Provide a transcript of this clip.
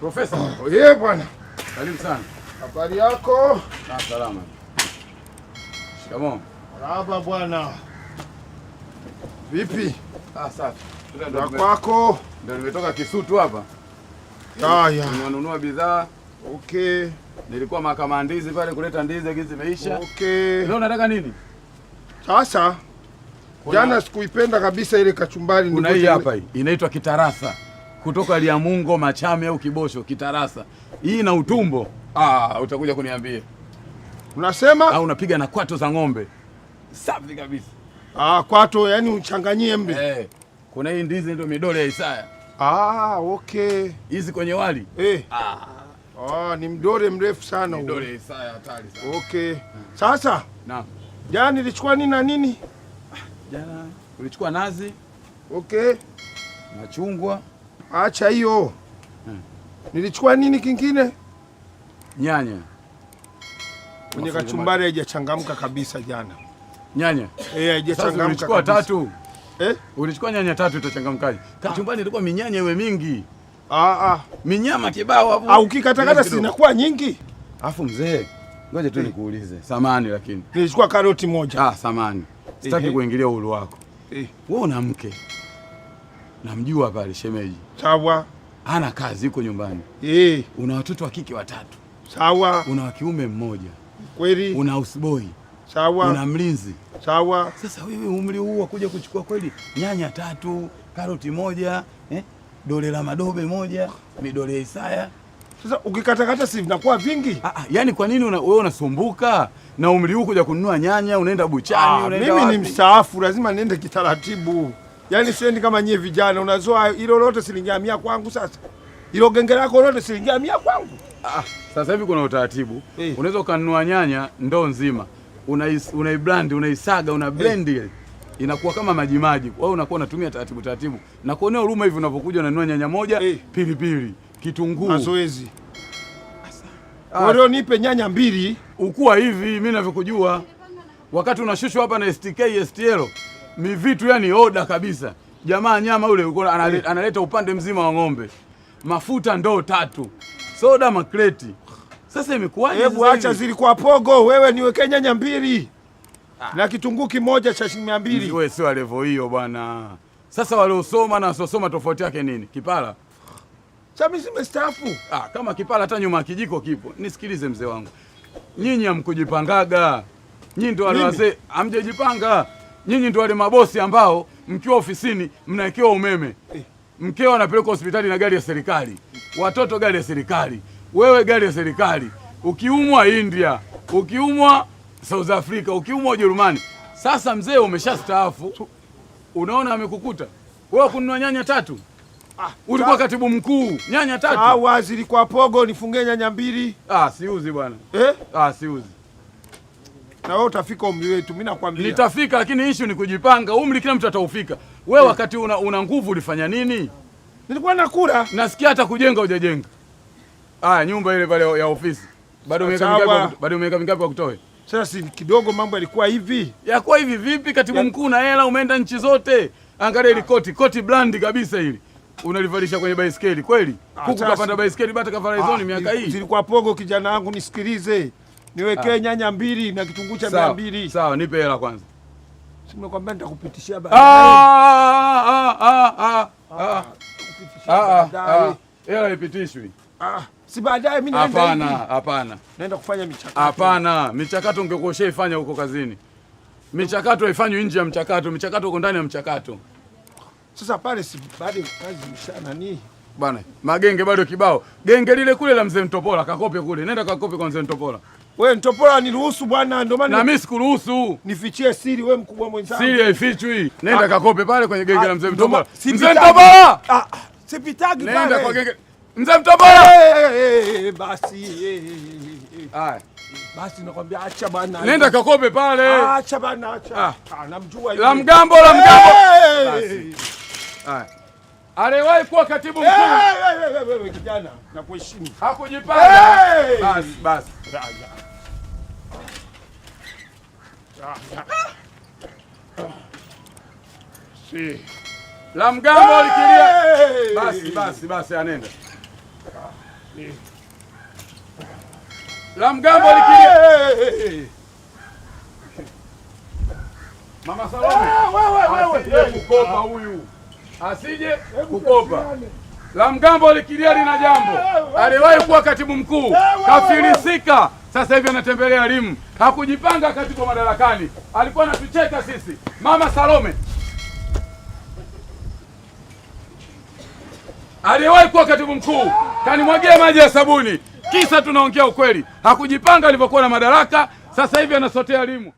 Profesa. Oye bwana. Karibu sana. Habari yako? Na salama. Shikamoo. Marahaba bwana. Vipi? Ah, safi. Na kwako? Ndio nimetoka Kisutu hapa. Haya. Nimenunua bidhaa. Okay. Nilikuwa mahakama ndizi pale kuleta ndizi lakini zimeisha. Okay. Leo unataka nini? Sasa jana sikuipenda kabisa ile kachumbari. Kuna hii hapa hii inaitwa kitarasa kutoka Liamungo, Machame au Kibosho, kitarasa. Hii ina utumbo. Ah, utakuja kuniambia. Unasema? Au unapiga na kwato za ng'ombe. Safi kabisa. Ah, kwato yani uchanganyie mbe. Eh. Kuna hii ndizi ndio midole ya Isaya. Ah, okay. Hizi kwenye wali. Eh. Ah. Ah, ni mdole mrefu sana huo. Midole ya Isaya hatari sana. Okay. Sasa? Naam. Jana nilichukua nini na nini? Jana ulichukua nazi. Okay. Machungwa. Acha hiyo. Nilichukua nini kingine? Nyanya. Kwenye kachumbari haijachangamka kabisa jana. Nyanya? Eh, haijachangamka. Ulichukua tatu. Eh? Ulichukua nyanya tatu itachangamkaje? Kachumbari ilikuwa minyanya iwe mingi. Ah ah. Minyama kibao hapo. Au ukikatakata si inakuwa nyingi? Alafu mzee, ngoja tu nikuulize. Samani lakini. Nilichukua karoti moja. Ah, samani. Sitaki kuingilia uhuru wako. Wewe una mke. Namjua pale shemeji. Sawa. Hana kazi, yuko nyumbani. Una watoto wa kike watatu. Sawa. Una wa kiume mmoja. Kweli. Una houseboy. Sawa. Una mlinzi. Sawa. Sasa wewe umri huu wa kuja kuchukua kweli nyanya tatu, karoti moja, dole la madobe moja, midole ya Isaya. Sasa ukikatakata si vinakuwa vingi? Ah, ah, yani kwa nini wewe unasumbuka na umri huu kuja kununua nyanya, unaenda buchani, unaenda mimi wapi? Ni mstaafu, lazima niende kitaratibu. Yaani siendi kama nyie vijana, unazoa hilo lote shilingi 100 kwangu sasa. Hilo genge lako lote shilingi 100 kwangu. Ah, sasa hivi kuna utaratibu. Unaweza ukanunua nyanya ndoo nzima. Unaiblend, unaisaga, una blend ile. Inakuwa kama maji maji. Wewe unakuwa unatumia taratibu taratibu. Na kuonea huruma hivi unapokuja unanunua nyanya moja, pilipili, kitunguu. Mazoezi. Kwa hiyo nipe nyanya mbili. Ukua hivi mimi ninavyokujua. Wakati unashushwa hapa na STK, STL, ni vitu yani oda kabisa. Jamaa nyama yule yuko analeta upande mzima wa ng'ombe. Mafuta ndoo tatu. Soda makreti. Sasa imekuwaje? Hebu sasa acha hivi? zilikuwa pogo, wewe niwekee nyanya mbili. Na kitunguu kimoja cha shilingi 200. Wewe sio level hiyo bwana. Sasa waliosoma na wasiosoma tofauti yake nini? Kipara. Sasa mimi simestaafu. Ah, kama kipara hata nyuma ya kijiko kipo. Nisikilize mzee wangu. Nyinyi hamkujipangaga. Nyinyi ndio wale Mimi? wazee, hamjajipanga. Nyinyi ndio wale mabosi ambao mkiwa ofisini mnawekewa umeme. Mkeo anapelekwa hospitali na gari ya serikali. Watoto gari ya serikali. Wewe gari ya serikali. Ukiumwa India, ukiumwa South Africa, ukiumwa Ujerumani. Sasa mzee umeshastaafu. Unaona amekukuta. Wewe kununua nyanya tatu. Ulikuwa katibu mkuu, nyanya tatu. Ah, waziri kwa pogo nifungie nyanya mbili. Ah, siuzi bwana. Ah, siuzi. Na wewe utafika umri wetu, mimi nakwambia. Nitafika, lakini issue ni kujipanga. Umri kila mtu ataufika. Wewe wakati una nguvu ulifanya nini? Nilikuwa nakula. Nasikia hata kujenga hujajenga. Ah, nyumba ile pale ya ofisi. Bado miaka Sawa. mingapi bado miaka mingapi wakutoe? Sasa si kidogo mambo yalikuwa hivi. Yakuwa hivi vipi katibu mkuu na hela umeenda nchi zote? Angalia ile koti, koti brand kabisa hili. Unalivalisha kwenye baiskeli kweli? Kuku kapanda baiskeli bata kavala hizo miaka hii. Zilikuwa pogo kijana wangu, nisikilize. Niwekee nyanya mbili na kitunguu cha 200. Sawa, nipe hela kwanza. Si nimekwambia nitakupitishia baadaye. Nitakupitishia baadaye. Hela haipitishwi. Si baadaye mimi naenda Hapana, hivi. hapana. Naenda kufanya michakato. Hapana, michakato ungekuwa ushaifanya huko kazini. Michakato haifanywi nje ya mchakato, michakato uko ndani ya mchakato. Sasa pale si bado kazi imesha nani? Bwana, magenge bado kibao. Genge lile kule la mzee Mtopola, kakope kule. Nenda kakope kwa mzee Mtopola. Wewe Mtopola niruhusu bwana, ndio maana Na mimi sikuruhusu. Nifichie siri wewe mkubwa mwenzangu. Siri haifichwi. Nenda kakope pale kwenye genge la mzee Ndio Mtopola. sipitagi. Mzee Mtopola! Sipitagi Nenda pale. kwa genge. Mzee Mtopola! Basi, Haya. Basi nakwambia acha bwana. Nenda kakope pale. Acha bwana, acha. Namjua yule. La mgambo, la mgambo. Basi. Haya. Aliwahi kuwa katibu mkuu. Kijana, nakuheshimu. Hakujipanga. Basi, basi. Si. La mgambo likilia. Basi, basi, basi, anenda. La mgambo likilia. Mama Salome, asije kukopa huyu, asije kukopa. La mgambo likilia lina jambo. Aliwahi kuwa katibu mkuu, kafilisika, sasa hivi anatembelea elimu. Hakujipanga wakati kwa madarakani, alikuwa anatucheka sisi. Mama Salome aliyewahi kuwa katibu mkuu kanimwagia maji ya sabuni, kisa tunaongea ukweli. Hakujipanga alivyokuwa na madaraka, sasa hivi anasotea elimu.